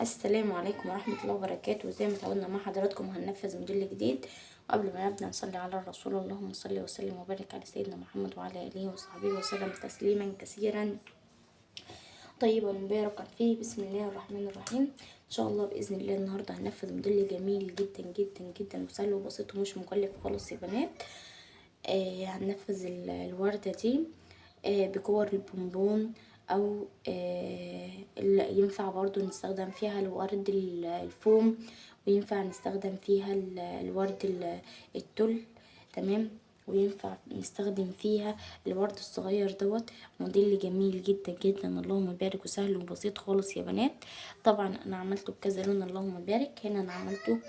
السلام عليكم ورحمة الله وبركاته. زي ما تعودنا مع حضراتكم هننفذ موديل جديد، وقبل ما نبدأ نصلي على الرسول، اللهم صل وسلم وبارك على سيدنا محمد وعلى آله وصحبه وسلم تسليما كثيرا طيبا مباركا فيه. بسم الله الرحمن الرحيم. ان شاء الله باذن الله النهارده هننفذ موديل جميل جدا جدا جدا وسهل وبسيط ومش مكلف خالص يا بنات. هننفذ الورده دي بكور البونبون، او ينفع برضو نستخدم فيها الورد الفوم، وينفع نستخدم فيها الورد التل، تمام، وينفع نستخدم فيها الورد الصغير دوت. موديل جميل جدا جدا اللهم بارك، وسهل وبسيط خالص يا بنات. طبعا انا عملته بكذا لون اللهم بارك. هنا انا عملته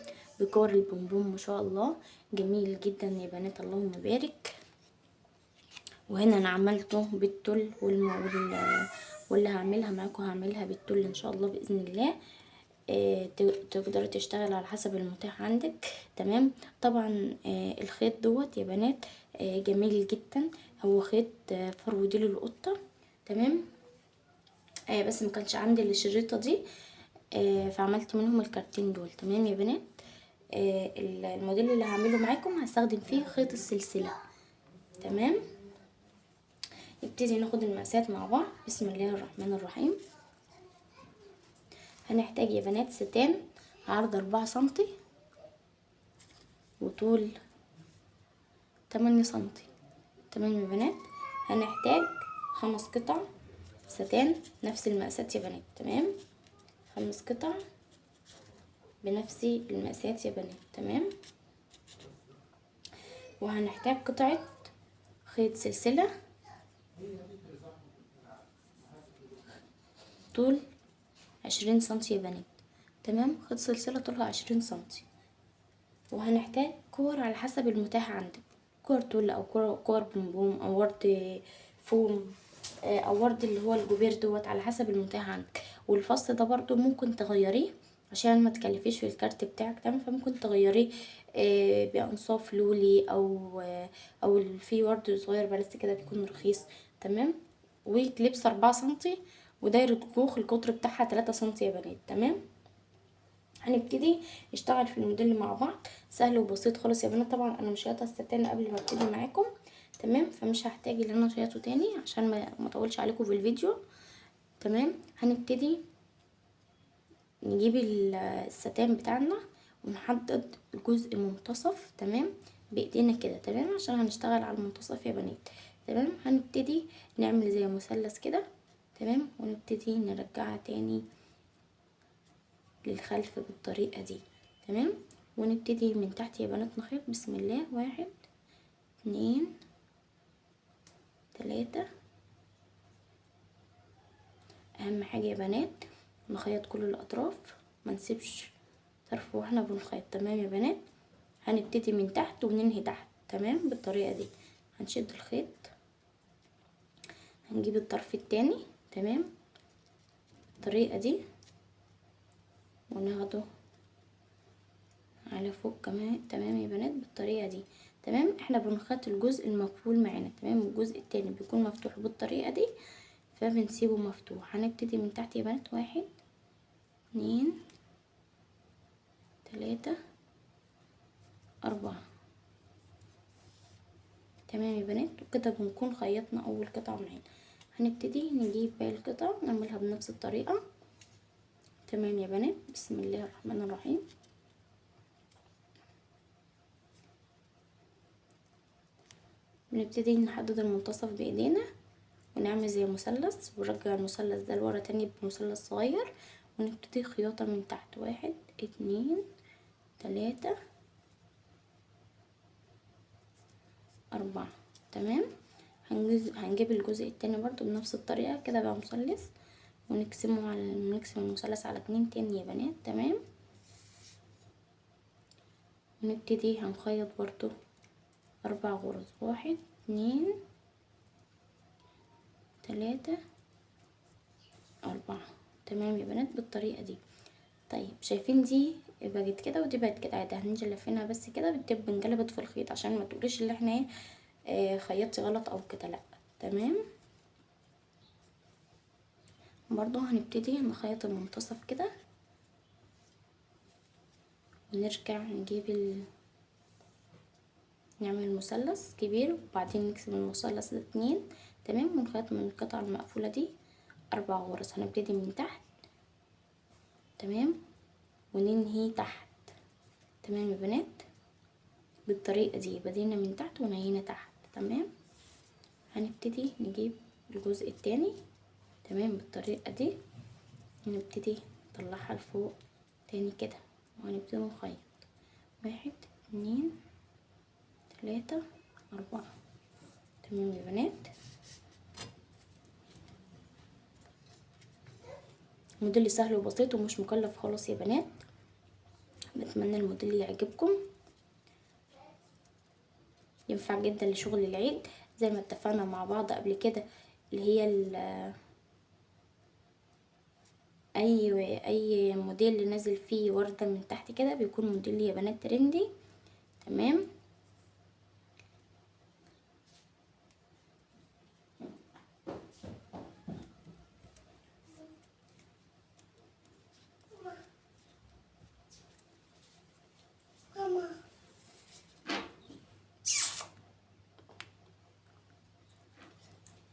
بكور البونبون ما شاء الله، جميل جدا يا بنات اللهم بارك. وهنا انا عملته بالتل، واللي هعملها معاكم هعملها بالتل ان شاء الله باذن الله. تقدري تشتغل على حسب المتاح عندك، تمام. طبعا الخيط دوت يا بنات جميل جدا، هو خيط فرو ديل القطة، تمام. بس ما كانش عندي الشريطه دي، فعملت منهم الكارتين دول، تمام يا بنات. الموديل اللي هعمله معاكم هستخدم فيه خيط السلسلة، تمام. نبتدي ناخد المقاسات مع بعض. بسم الله الرحمن الرحيم. هنحتاج يا بنات ستان عرض 4 سنتي وطول 8 سنتي، تمام يا بنات. هنحتاج 5 قطع ستان نفس المقاسات يا بنات، تمام. 5 قطع بنفس المقاسات يا بنات، تمام. وهنحتاج قطعة خيط سلسلة طول 20 سنتي يا بنات، تمام. خيط سلسلة طولها 20 سنتي. وهنحتاج كور على حسب المتاح عندك، كور تول او كور بومبوم او ورد فوم او ورد اللي هو الجوبير دوت، على حسب المتاح عندك. والفص ده برضو ممكن تغيريه عشان ما تكلفيش في الكارت بتاعك، تمام. فممكن تغيريه بانصاف لولي او في ورد صغير بلاستيك كده بيكون رخيص، تمام. وكليبس 4 سنتي، ودايرة كوخ القطر بتاعها 3 سنتي يا بنات، تمام. هنبتدي نشتغل في الموديل مع بعض، سهل وبسيط خالص يا بنات. طبعا انا مش شياطه الستان قبل ما ابتدي معاكم، تمام، فمش هحتاج ان انا اشيطه تاني عشان ما اطولش عليكم في الفيديو، تمام. هنبتدي نجيب الستان بتاعنا ونحدد الجزء المنتصف، تمام، بايدينا كده، تمام، عشان هنشتغل على المنتصف يا بنات، تمام. هنبتدي نعمل زي مثلث كده، تمام، ونبتدي نرجعها تاني للخلف بالطريقة دي، تمام. ونبتدي من تحت يا بنات نخيط. بسم الله، 1 2 3. اهم حاجة يا بنات نخيط كل الاطراف، ما نسيبش طرف واحنا بنخيط، تمام يا بنات. هنبتدي من تحت وننهي تحت، تمام، بالطريقة دي. هنشد الخيط، هنجيب الطرف التاني، تمام، بالطريقة دي، وناخده على فوق كمان، تمام يا بنات، بالطريقة دي، تمام. احنا بنخيط الجزء المقفول معانا، تمام، والجزء التاني بيكون مفتوح بالطريقة دي فبنسيبه مفتوح. هنبتدي من تحت يا بنات، 1 2 3 4، تمام يا بنات. وكده بنكون خيطنا اول قطعة معانا. هنبتدي نجيب باقي القطع نعملها بنفس الطريقة، تمام يا بنات. بسم الله الرحمن الرحيم. بنبتدي نحدد المنتصف بايدينا ونعمل زي مثلث، ونرجع المثلث ده لورا تاني بمثلث صغير، ونبتدي خياطة من تحت. 1 2 3 4، تمام. هنجيب الجزء التاني برضو بنفس الطريقة كده بقى مثلث، ونقسمه على نقسم المثلث على 2 تاني يا بنات، تمام. ونبتدي هنخيط برضو 4 غرز، 1 2 3 4، تمام يا بنات، بالطريقة دي. طيب شايفين دي بقت كده ودي بقت كده عادي، هنيجي لفينها بس كده بتبقى انقلبت في الخيط عشان ما تقوليش اللي احنا ايه خيطتي غلط او كده، لا، تمام. برضو هنبتدي نخيط المنتصف كده ونرجع نجيب نعمل مثلث كبير، وبعدين نقسم المثلث لاتنين. تمام، ونخيط من القطعة المقفولة دي 4 غرز. هنبتدي من تحت، تمام، وننهي تحت. تمام يا بنات، بالطريقة دي بدينا من تحت ونهينا تحت. تمام، هنبتدي نجيب الجزء التاني. تمام، بالطريقة دي نبتدي نطلعها لفوق تاني كده، وهنبتدي نخيط 1 2 3 4. تمام يا بنات، موديل سهل وبسيط ومش مكلف خالص يا بنات. بتمنى الموديل يعجبكم، ينفع جدا لشغل العيد زي ما اتفقنا مع بعض قبل كده، اللي هي اي موديل اللي نازل فيه وردة من تحت كده بيكون موديل يا بنات ترندي. تمام،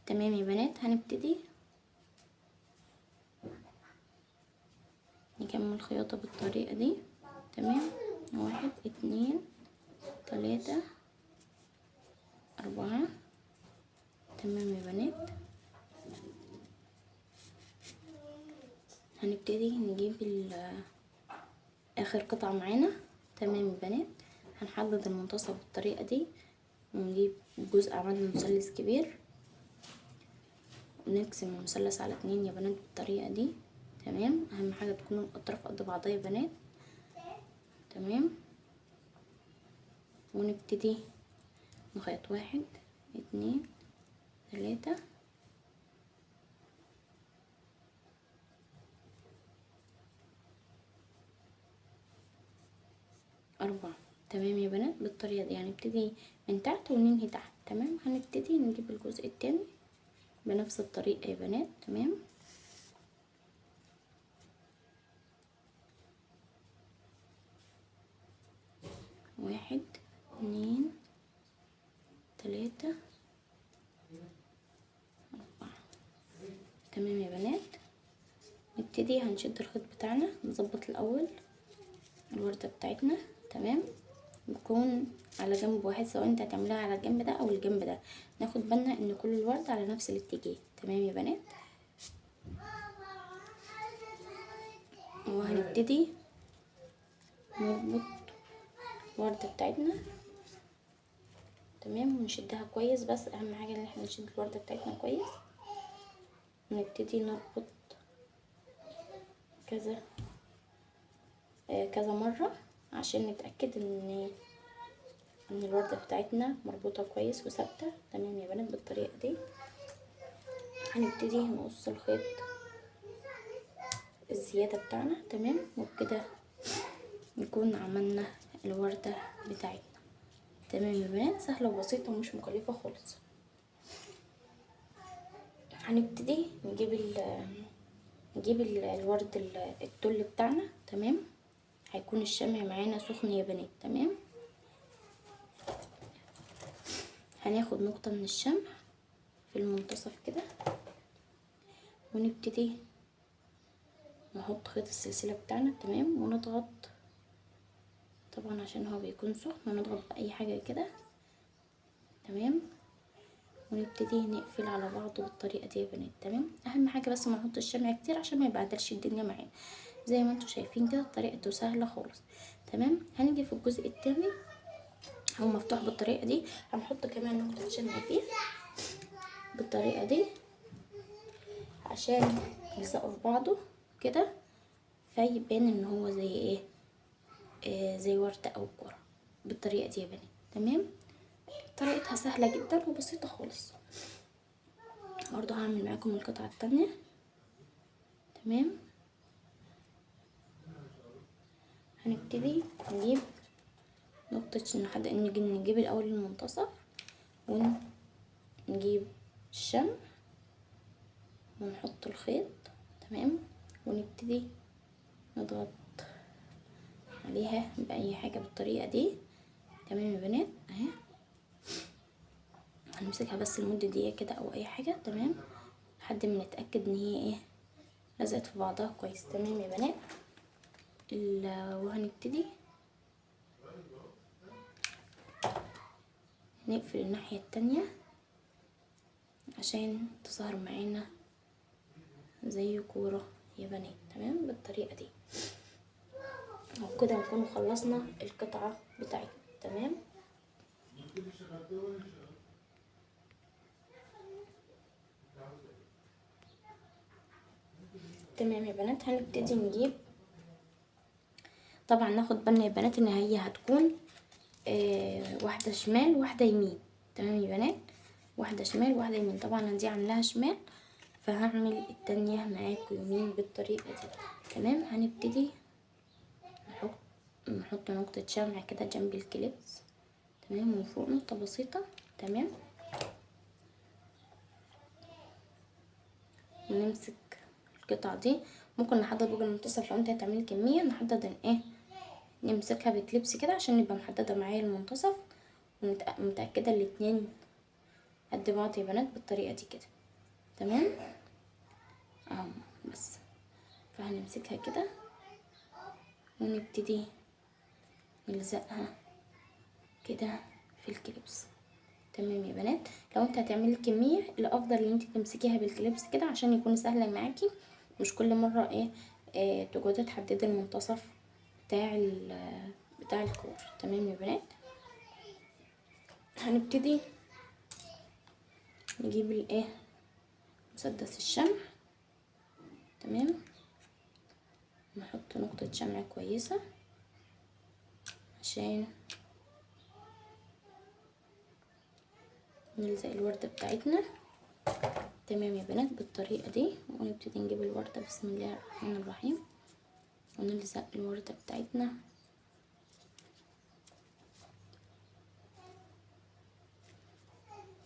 تمام يا بنات، هنبتدي نكمل خياطة بالطريقة دي. تمام، 1 2 3 4. تمام يا بنات، هنبتدي نجيب اخر قطعة معانا. تمام يا بنات، هنحدد المنتصف بالطريقة دي، ونجيب جزء عملنا مثلث كبير، ونقسم المثلث على 2 يا بنات بالطريقة دي. تمام، اهم حاجة تكون الاطراف قد بعضها يا بنات. تمام، ونبتدي نخيط 1 2 3 4. تمام يا بنات، بالطريقة دي هنبتدي من تحت وننهي تحت. تمام، هنبتدي نجيب الجزء التاني بنفس الطريقة يا بنات. تمام، 1 2 3 4. تمام يا بنات، نبتدي هنشد الخيط بتاعنا، نظبط الاول الوردة بتاعتنا. تمام، بيكون على جنب واحد، سواء انت هتعملها على الجنب ده او الجنب ده، ناخد بالنا ان كل الورد على نفس الاتجاه. تمام يا بنات، وهنبتدي نربط الوردة بتاعتنا. تمام، ونشدها كويس، بس اهم حاجة ان احنا نشد الوردة بتاعتنا كويس. ونبتدي نربط كذا كذا مرة عشان نتأكد ان الوردة بتاعتنا مربوطة كويس وثابتة. تمام يا بنات، بالطريقة دي هنبتدي نقص الخيط الزيادة بتاعنا. تمام، وبكده نكون عملنا الوردة بتاعتنا. تمام يا بنات، سهلة وبسيطة ومش مكلفة خالص. هنبتدي نجيب الورد التل بتاعنا. تمام، هيكون الشمع معانا سخن يا بنات. تمام، هناخد نقطة من الشمع في المنتصف كده، ونبتدي نحط خيط السلسلة بتاعنا. تمام، ونضغط طبعا عشان هو بيكون سخن، ونضغط بأي حاجة كده. تمام، ونبتدي نقفل على بعضه بالطريقة دي يا بنات. تمام، اهم حاجة بس ما نحط الشمع كتير عشان ما يبعدلش الدنيا معانا. زي ما انتم شايفين كده طريقته سهلة خالص. تمام، هنيجي في الجزء الثاني هو مفتوح بالطريقة دي، هنحط كمان نقطة شمع فيه بالطريقة دي عشان يلزقوا في بعضه كده، فيبان ان هو زي ايه، زي ورده او كره بالطريقة دي يا بنات. تمام، طريقتها سهلة جدا وبسيطة خالص. برضو هعمل معاكم القطعة الثانية. تمام، هنبتدي نجيب نقطة، نجيب الأول المنتصف، ونجيب الشمع ونحط الخيط. تمام، ونبتدي نضغط عليها باي حاجة بالطريقة دي. تمام يا بنات اهي، هنمسكها بس لمدة دقيقة كده او اي حاجة. تمام، لحد ما نتاكد ان هي ايه لزقت في بعضها كويس. تمام يا بنات. وهنبتدي نقفل الناحية التانية عشان تظهر معانا زي كورة يا بنات. تمام بالطريقة دي، وكده نكون خلصنا القطعة بتاعتنا. تمام، تمام يا بنات. هنبتدي نجيب، طبعا ناخد بالنا يا بنات ان هي هتكون واحدة شمال واحدة يمين. تمام يا بنات، واحدة شمال واحدة يمين. طبعا انا دي عاملاها شمال، فهعمل التانية معاكم يمين بالطريقة دي. تمام، هنبتدي نحط نقطة شمع كده جنب الكليبس. تمام، من فوق نقطة بسيطة. تمام، ونمسك القطعة دي. ممكن نحدد بوجه المنتصف لو انت هتعملي كمية، نحدد ان ايه نمسكها بكليبس كده عشان نبقى محددة معايا المنتصف ومتأكدة الاتنين قد بعض يا بنات بالطريقة دي كده. تمام اهو بس. فهنمسكها كده ونبتدي نلزقها كده في الكليبس. تمام يا بنات. لو انت هتعملي كمية الافضل ان انت تمسكيها بالكليبس كده عشان يكون سهل معاكي، مش كل مرة ايه تقعدي تحددي المنتصف بتاع الكور. تمام يا بنات. هنبتدي نجيب الايه مسدس الشمع. تمام، نحط نقطة شمع كويسة عشان نلزق الوردة بتاعتنا. تمام يا بنات بالطريقة دي. ونبتدي نجيب الوردة، بسم الله الرحمن الرحيم، ونلزق الوردة بتاعتنا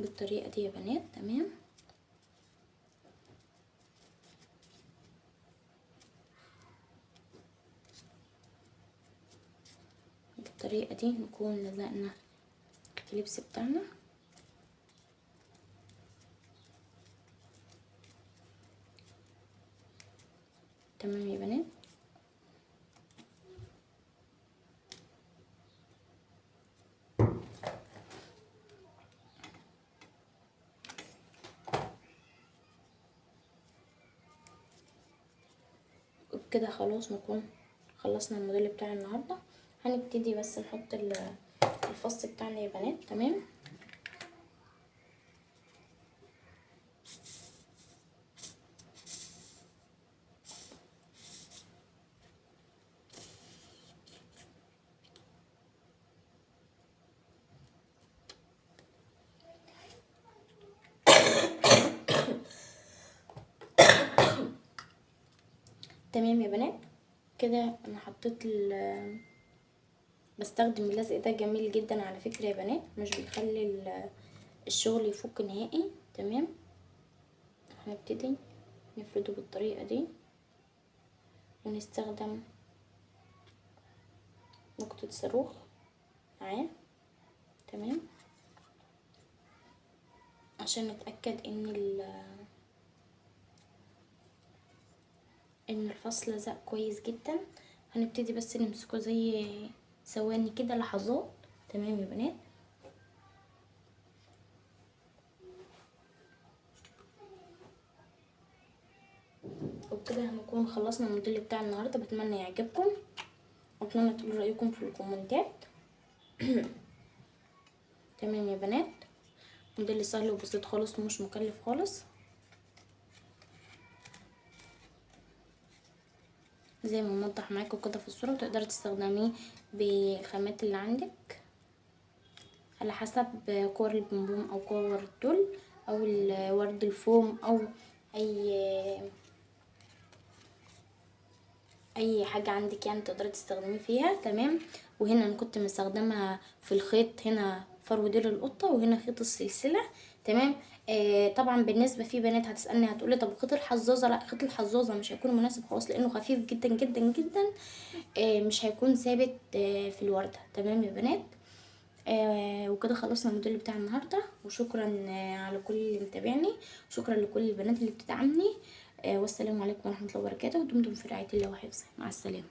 بالطريقة دي يا بنات. تمام، بالطريقة دي نكون لزقنا الكليبس بتاعنا. تمام يا بنات. وبكده خلاص نكون خلصنا الموديل بتاع النهارده. هنبتدي بس نحط الفص بتاعنا يا بنات. تمام، تمام يا بنات. كده انا حطيت بستخدم اللزق ده، جميل جدا على فكرة يا بنات، مش بيخلي الشغل يفك نهائي. تمام، هنبتدي نفرده بالطريقة دي، ونستخدم نقطة صاروخ معاه. تمام، عشان نتأكد ان الفصل لزق كويس جدا. هنبتدي بس نمسكه زي ثواني كده، لحظات. تمام يا بنات. وبكده هنكون خلصنا الموديل بتاع النهارده. بتمنى يعجبكم، واتمنى تقولوا رايكم في الكومنتات. تمام يا بنات، موديل سهل وبسيط خالص ومش مكلف خالص، زي ما موضح معاكم كده في الصورة. وتقدري تستخدميه بالخامات اللي عندك على حسب كور البومبوم او كور التل او الورد الفوم او اي حاجة عندك يعني تقدري تستخدميه فيها. تمام، وهنا انا كنت مستخدمة في الخيط هنا فرو ديل القطة، وهنا خيط السلسلة. تمام. طبعا بالنسبة في بنات هتسالني هتقولي طب خيط الحظاظه، لا خيط الحظاظه مش هيكون مناسب خالص لانه خفيف جدا جدا جدا، مش هيكون ثابت في الورده. تمام يا بنات. وكده خلصنا الموديل بتاع النهارده، وشكرا على كل اللي متابعني، شكرا لكل البنات اللي بتدعمني، والسلام عليكم ورحمة الله وبركاته، ودمتم في رعاية الله وحفظه، مع السلامة.